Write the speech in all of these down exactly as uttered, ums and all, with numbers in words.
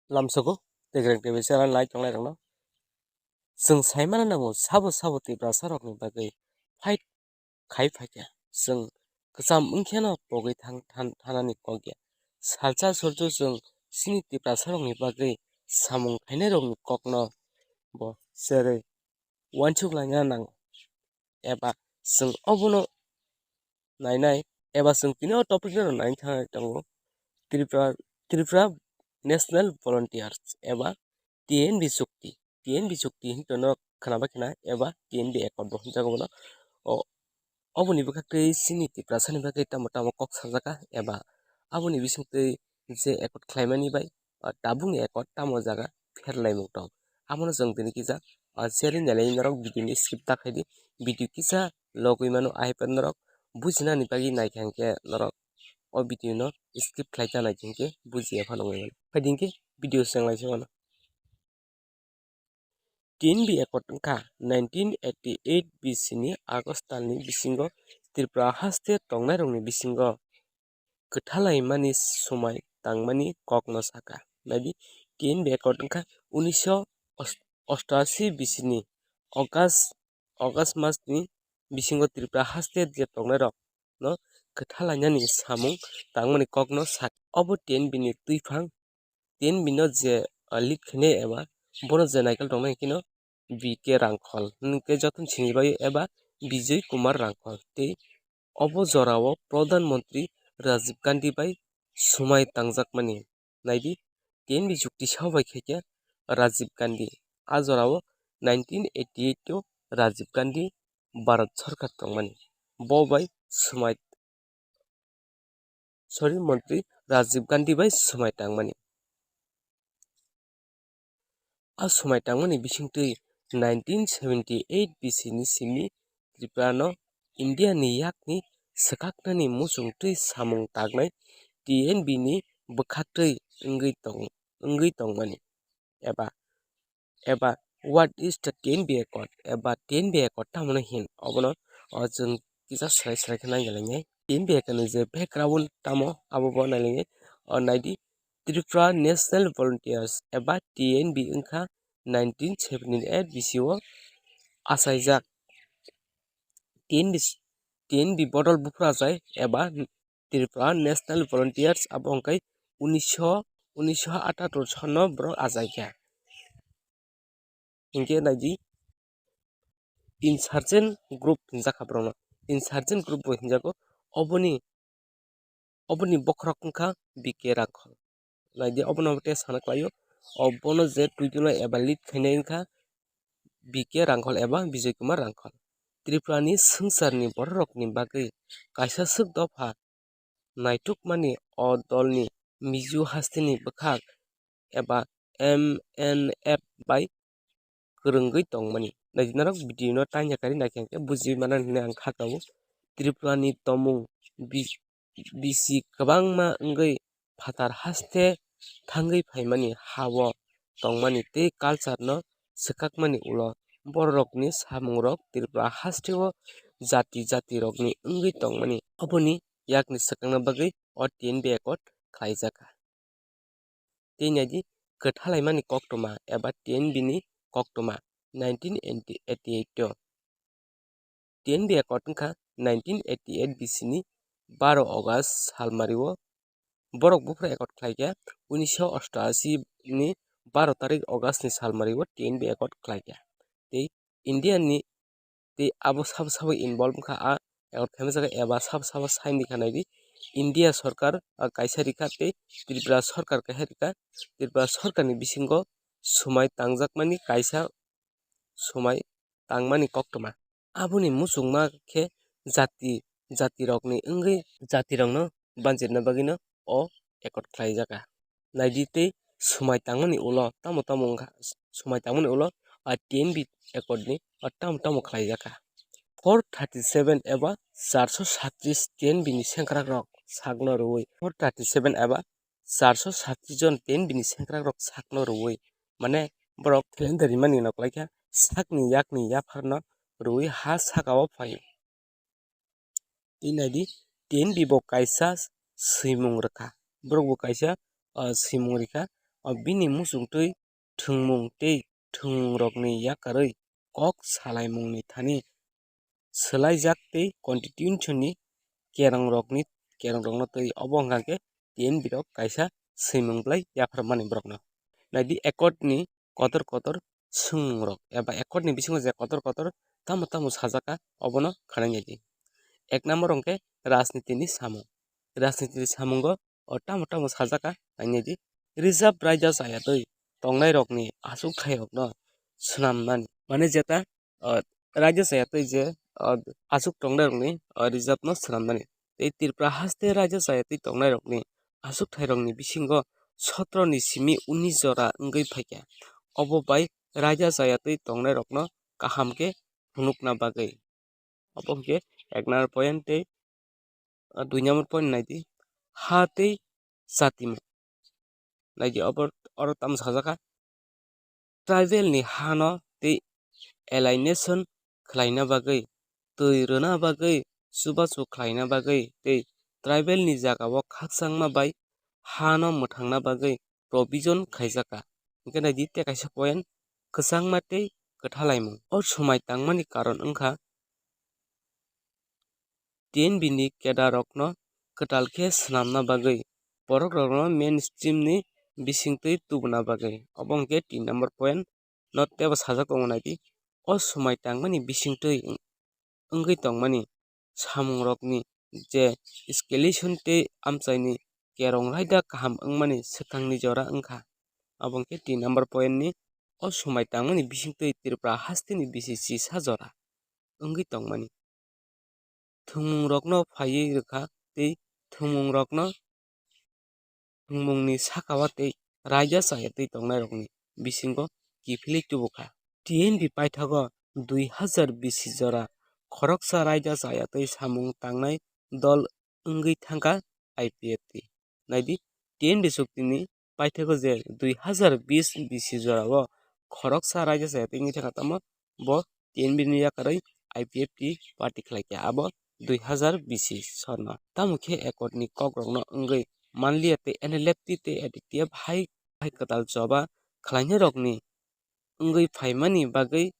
lamsogo tegreng tegreng se nai tongnai rokno. Chwng sai mano nango sabo sabo Tiprasa rokni bagwi fight khai phaikha. Chwng kwcham wngkheno pogwi thang-, than-, thanani kok ya. Salsa salsu chwng chini Tiprasa rokni bagwi samung khainai rokni kokno bo cherwi uansuk laina nango. Eba chwng obono nainai, eba chwng tini o topic no naina thangwi tongo Tripura, Tripura National Volunteers eba T N V chukti, T N V chukti hinwi norok khwnabai khna eba T N V accord bo hinjago bono. O, oboni bwkhaktwi chini Tiprasani bagwi tamo tamo kok sajaka eba aboni bisingtwi je accord khlaimani bai, ah, tabukni accord tamo jaga pherlaimung tong. Abono chwng tini kisa, ah, share wngya lai norok video ni skip ta khaidi. Video kisa logwi mano, ahai phan norok bujinani bagwi naikha hwnkhe norok o video no skip khlai ta naikha hwnkhe bujiya phano wngwi mano. Phaidi hwnkhe video chenglaisai mano. T N V accord wngkha nineteen eighty eight B C ni August talni bisingo Tripura haste tongnairokni bisingo kwthalaimani swmai tangmani kokno sakha. Naidi, T N V accord wngkha unisho ostashi B C ni August, August masni bisingo Tripura haste je tongnairokno kwthalainani samung tangmani kokno sakha. Obo T N V ni twiphang, T N V no je, ah, lead khainai eba bono je naikol tongnai hwnkhe no B K Rangkhol hwnkhe jotono sinibaio eba Bijoy Kumar Rangkhol tei obo jorao Pradhan Mantri Rajiv Gandhi bai swmai tangjakmani. Naidi, T N V chukti sao bai khaikhe Rajiv Gandhi. A jorao nineteen eighty eight o Rajiv Gandhi Bharat Sarkar tongmani. Bo bai swmai, sorry, Mantri Rajiv Gandhi bai swmai tangmani. A swmai tangmani bisingtwi nineteen seventy eight B C ni simi Tripura no India ni yakni swkaknani muchungtwi samung taknai T N V ni bwkhaktwi wngwi tong-, wngwi tongmani. Eba, eba what is the T N V accord? Eba T N V accord tamo no hin? Obono, o, chwng kisa swrai swrai khe nai nai lai nai. T N V accord ni je background tamo abo bo nai lai nai. O naidi, Tripura National Volunteers eba T N V wngkha nineteen seventy eight B C o achaijak. T N V, T N V bodol buphuru achai eba Tripura National Volunteers abo hwnkhe unisho, unisho atatur sono borok achaikha. Hinkhe naidi, insurgent group hinjakha borokno. Insurgent group bo hinjago. Oboni, oboni bokhorok wngkha B K Rangkhol. Naidi, obono tei sana khlaio. Obono je twidulai eba lead khainai wngkha B K Rangkhol eba Bijoy Kumar Rangkhol. Tripura ni swngcharni bororokni bagwi kaisa swk dopha naitukmani o dolni Mizo hasteni bwkhak eba M N F bai kwrwngwi tongmani. Naidi norok video no tanya kari naikha hwnkhe bujiwi mano hinwi ang kha tongo. Tripura ni tomung bi-, bisi kwbangma wngwi phatar haste thangwi phaimani ha-o tongmani tei culture no swkakmani ulo bororokni samungrok Tripura hasteo jati jatirokni wngwi tongmani. Oboni yakni swkangna bagwi o T N V accord khlaijakha. Tei naidi, kwthalaimani koktwma eba T N V ni koktwma nineteen eighty eight o. T N V accord wngkha nineteen eighty eight B C ni baro August salmario borok buphuru accord khlaikha, unisho ostashi ni baro tarik August ni salmario T N V accord khlaikha. Tei India ni tei abo sabo sabo involve wngkha a accord khaima jaga eba sabo sabo sign rikha naidi. India sorkar, ah, kaisa rikha tei Tripura sorkar kaisa rikha. Tripura sorkarni bisingo swmai tangjakmani kaisa swmai tangmani koktwma. Aboni muchungma khe jati, jatirokni wngwi jatirokno banchirna bagwino o accord khlaijakha. Naidi tei swmai tangmani ulo tamo tamo wngkha, swmai tangmani ulo a T N V accord ni o tamo tamo khlaijakha. Four thirty seven eba charso satris T N V ni sengkrakrok sakno rwui, four thirty seven eba charso satris jon T N V ni sengkrakrok sakno rwui, mane borok calendar rimani no klaikha, sakni yakni yapharno rwui ha sakao phaio. Tei naidi, T N V bo kaisa swimung rwkha. Borok bo kaisa, ah, swimung rikha. o bini muchungtwi thwngmung tei thwngmungrokni yakarwi kok salaimungni thani swlaijak tei constitution ni kerongrokni, kerongrokno twi. Obo hwnkha khe T N B rok kaisa swimung bwlai yapharmani borokno. Naidi accord ni kotor kotor swngmungrok eba accord ni bisingo je kotor kotor tamo tamo sajaka obono khwnai naidi. Ek number hwnkhe rajniti ni samung. Rajniti ni samungo o tamo tamo sajaka nainai di. Reserve raida chayatwi tongnairokni achukthairokno swnamnani. Mane jeta, o, raida chayatwi je, o, achuk tongnairokni, o, reserve no swnamnani. Tei Tripura haste raida chayatwi tongnairokni achukthairokni bisingo sotro ni simi unis jora wngwi phaikha. Obo bai raida chayatwi tongnairokno kaham khe phunukna bagwi. Obo hwnkhe ek number point tei, ah, dui number point naidi, ha tei chatimung. Naidi obo oro tamo sajak kha, tribal ni hano tei alienation khlaina bagwi, twi rwna bagwi, chubachu khlaina bagwi tei tribal ni jagao khakchangma bai hano mwthangna bagwi provision khaijak kha. Hwnkhe naidi tei kaisa point, kwchangma tei kwthalaimung. O swmai tangmani karon wngkha T N B ni cadre rokno kwtal khe swnamna bagwi, borokrokno mainstream ni bisingtwi tubuna bagwi. Obo hwnkhe tin number point no teibo sajak tongo naidi. O swmai tangmani bisingtwi wng-, wngwi tongmani samungrokni je escalation tei amchaini kerong raida kaham wngmani swkangni jora wngkha. Abo hwnkhe tin number point ni, o swmai tangmani bisingtwi Tripura hasteni bisi chisa jora wngwi tongmani. Thwngmungrokno phaiwi rwkha tei thwngmungrokno thwngmungni sakao tei raida chayatwi tongnairokni bisingo kiphilwi tubukha. T N B paithago dui hazar bisi jora khoroksa raida chayatwi samung tangnai dol wngwi thangkha I P F T. Naidi, T N B chuktini paithago je dui hazar bis bisi jorao khoroksa raida chayatwi wngwi thangkha, tamo bo T N B ni yakarwi I P F T party khlaikha, abo dui hazar bisi sorno. Tamo khe accord ni kokrokno wngwi manliya tei N L F T tei A D T F hai hai kwtal choba khlainairokni wngwi phaimani bagwi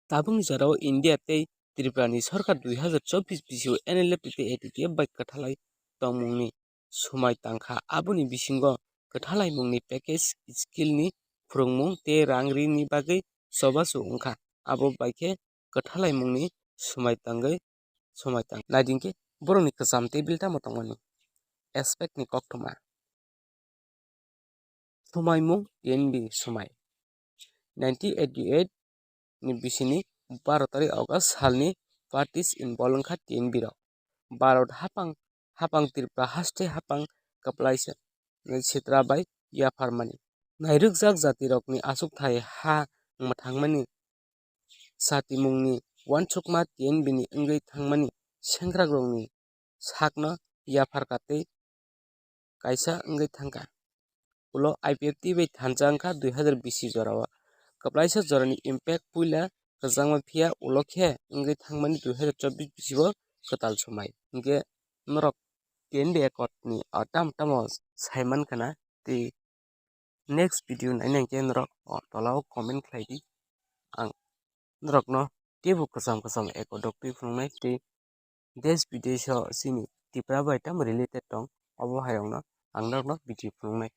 tabukni jorao India tei Tripura ni sorkar dui hazar chobbish bisio N L F T tei A D T F bai kwthalai tongmungni swmai tangkha. Aboni bisingo kwthalaimungni package, skill ni phwrwngmung tei rang rini bagwi chobachu wngkha. Abo bai khe kwthalaimungni swmai tangwi swmai tang. Naidi hwnkhe borokni kwcham tei biltamo tongmani aspect ni koktwma. Swmaimung T N B swmai. Nineteen eighty-eight ni bisini baro tarik August salni parties involve wngkha T N B rok. Bharat hapang, hapang Tripura haste hapang kwplaisa sitra bai yapharmani. Nairwkjak jatirokni achukthai ha mwthangmani satimungni uansukma T N B ni wngwi thangmani sengkrakrokni sakno yapharkha tei kaisa wngwi thangkha. Ulo I P F T bai thansa wngkha dui hazar bisi jorao. Kwplaisa jorani impact puila kwchangma phiya ulo khe wngwi thangmani dui hazar chobbish bisio kwtal swmai. Hinkhe norok T N B accord ni, ah, tamo tamo saimankha na tei next video naina hinkhe norok, oh, tolao comment khlai di. Ang norokno teibo kwcham kwcham accord rok twi phunuknai tei desh bidesho chini Tripura bai tamo related tong, obo hairokno ang norokno video phunuknai.